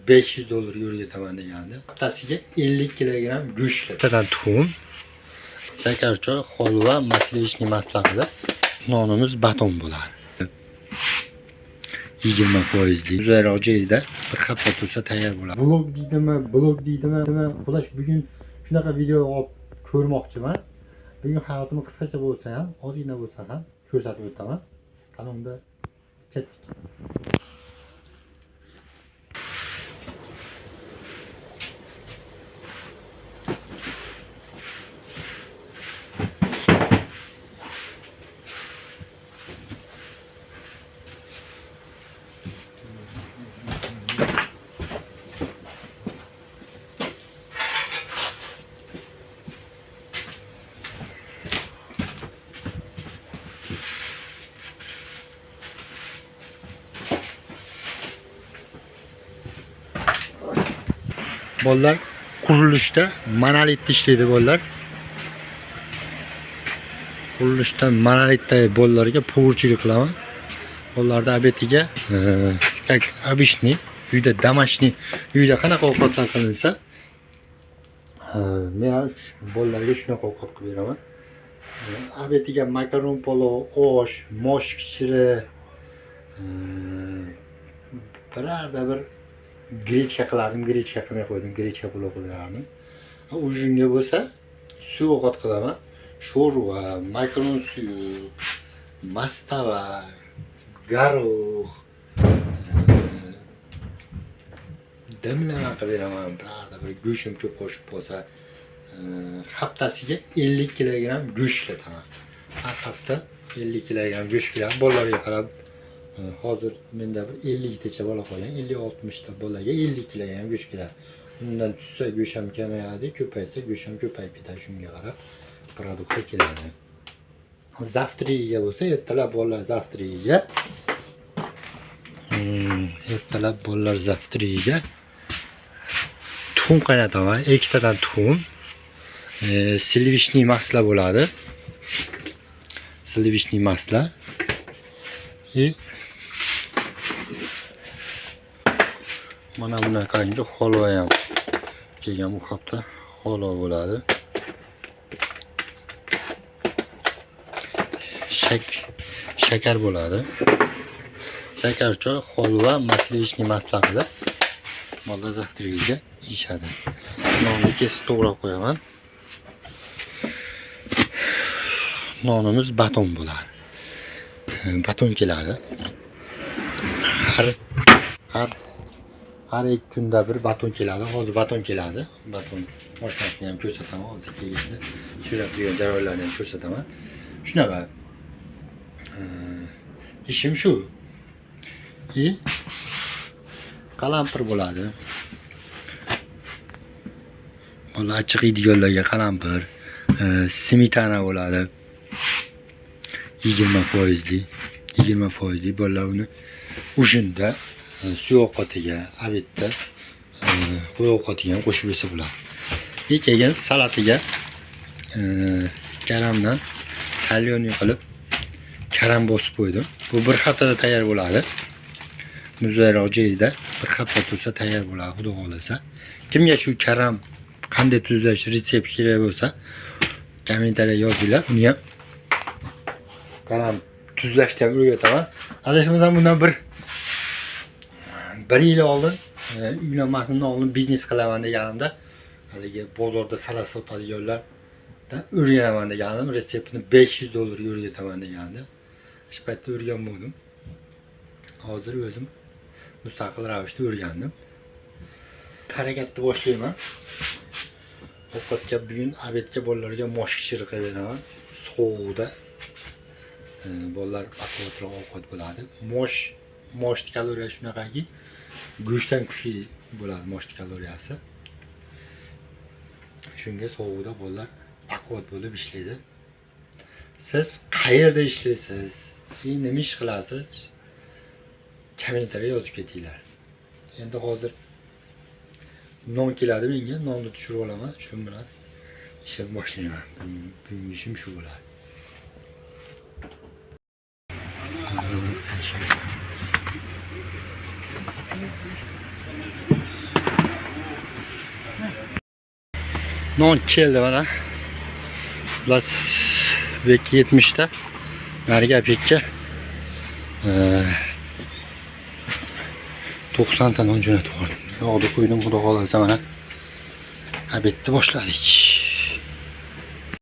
$500 o'rgataman degandi. Haftasiga 50 kilogramm go'sht ishlataman. Tuxum, shakar choy, holva, maslichniy masla qilib nonimiz baton bo'ladi. 20%lik. Uzayroq joyda bir hafta tursa tayyor bo'ladi. Blog deydimi, blog deydimi, xullas bugun shunaqa video olib ko'rmoqchiman. Bugun hayotimni qisqacha bo'lsa ham, ozgina bo'lsa ham ko'rsatib o'taman. Qani unda ketdik. Bolalar qurilishda monolitda ishlaydi bolalar. Qurilishda monolitdagi bolalarga povurchilik qilaman. Bolalarda obediga как обычный uyda домашний uyda qanaqa ovqatlar qilinsa, men ham bolalarga shunaqa ovqat qilib beraman. Obediga makaron palov, osh, mosh kichiri, birarda bir grechka qilardim, grechka qilmay qo'ydim, grechka pulov qilib berardim. Ujunga bo'lsa suv ovqat qilaman. Sho'rva, makaron suyi, mastava, garuh, dimlama qilib beraman. Birarda bir go'shtim ko'p qo'shib bo'lsa, haftasiga 50 kilogramm go'sht ishlataman. Har hafta 50 kilogramm go'sht keladi. Bolalarga qarab hozir menda bir 50 tacha bola qolgan, 50-60 ta bolaga 50 kilogramm go'sht keladi. Undan tushsa go'sht ham kamayadi, ko'paysa go'sht ham ko'payib ketadi. Shunga qarab produktga keladi. Zavtrigiga bo'lsa ertalab bolalar zavtrigiga ertalab bolalar zavtrigiga tuxum qaynataman. 2 tadan tuxum, slivichniy masla bo'ladi. Slivichniy masla и mana bunaqangi holva ham kelgan bu hafta holva bo'ladi. Shakar bo'ladi. Shakar choy, holva, maslichniy masla qilib bolalar zavtrigiga yeyishadi. Nonni kesib to'g'rab qo'yaman. Nonimiz baton bo'ladi. Baton keladi. Har 2 kunda bir baton keladi. Hozir baton keladi. Baton mashinasini ham ko'rsataman. Hozir kelganda tushirib turgan jarayonlarni ham ko'rsataman. Shunaqa. İshim shu. Qalampir bo'ladi. Bola achchiq yeydiganlarga qalampir, smetana bo'ladi. 20%lik, 20%lik bolalar uni ujunda suv ovqatiga, obedda qo'y ovqatiga ham qo'shib yesa bo'ladi. Keyin salatiga karamdan solyoniy qilib karam bosib qo'ydim. Bu bir haftada tayyor bo'ladi. Muzayroq joyida bir hafta tursa tayyor bo'ladi, xudo xohlasa. Kimga shu karam qanday tuzlash retsept kerak bo'lsa, kommentariya yozinglar. Uni ham karam tuzlashni ham o'rgataman. Adashmasam bundan bir yil oldin uylanmasimdan oldin biznes qilaman deganimda, haligi bozorda salat sotadiganlardan o'rganaman deganim, retseptini $500 o'rgataman degandi. Shu paytda o'rganmadim. Hozir o'zim mustaqil ravishda o'rgandim. Harakatni boshlayman. Ovqatga bugun obedga bolalarga mosh kichiri qilib beraman. Sovuqda bolalar baquvvatroq ovqat bo'ladi. Mosh kaloriyasi shunaqaki, go'shtdan kuchli bo'ladi mosh kaloriyasi. Shunga sovuqda bolalar baquvvat bo'lib ishlaydi. Siz qayerda ishlaysiz? Nima ish qilasiz? Kommentariya yozib ketinglar. Endi hozir non keladi menga, nonni tushirib olaman, shu bilan ishni boshlayman. Bugungi ishim shu bo'ladi. Non keldi mana. Xullas, bu yerga 70 ta, narigi obyektga 90 ta non jo'natib yubordim. Yog'ni qo'ydim, xudo xohlasa, mana. Обед ni boshladik.